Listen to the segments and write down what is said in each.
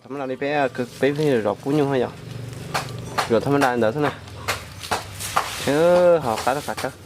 Thaum no li peb, peb zov kub nyuj yom, zov thaum no ntawd xwb na, ho qab rau qab tsawb.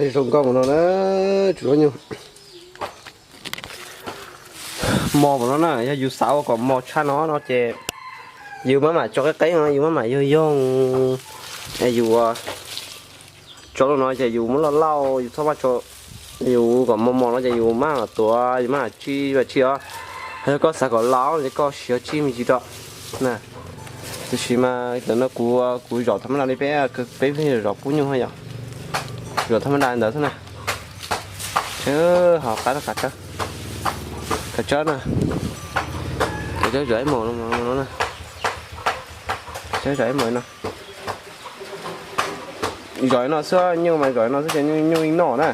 Zoo nkauj mus no na, tsuas nyuj mos mus no na, yog yus xav ua kom mos tshaj no no ces yus maj mam tso qeb qeb no, yus maj mam yoog yoog, yus tso lub no ces yus muab lauj lauj, yus txhob maj tso, yus kom mos mos no ces yus maj mam tuav, yus maj mam tsib vas tsib os. Yog koj xav kom laus ces koj siv tsib me ntsis rau na. Tiam sis mas ntawm no kuv, kuv zom thaj mab da li peb, peb zom pub nyuj yom, zom thaj mab da ntawd xwb na. Ho qab, qab tsawb na, qab tsawb zom ib mos no, zom ib mos no, zom no xwb, nyuj mas zom no xwb ces nyuj yeej noj na.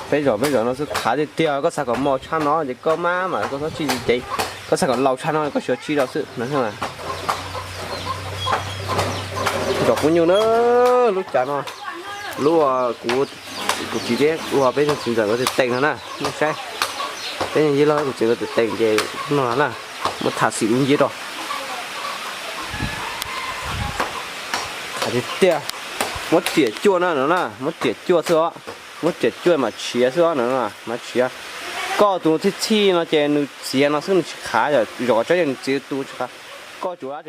Peb zom, peb zom no xwb qab tiag tiag, koj xav kom mos tshaj no ces koj maj mam, koj txhob tsib cev, koj xav kom laus tshaj no koj siv tsib rau xwb no. Zom pub nyuj na, lub cav no, lub kuv, kuv txiv thiab ua peb txiv ntxawm nkawd tus teem no na, nej saib. Peb yeej yig log kuv txiv nkawd tus teem ces no na, muab tham xim lub nciab rau. Tiag tiag, muab riam cuaj na no na, muab riam cuaj xwb os, muab riam cuaj mam tshiav xwb os no, mam tshiav. Koj tus txhij txhij no ces nws txiav no xwb nws tsis qab, zom kom tsob yog nws txiav tus tsis qab. Koj tsuas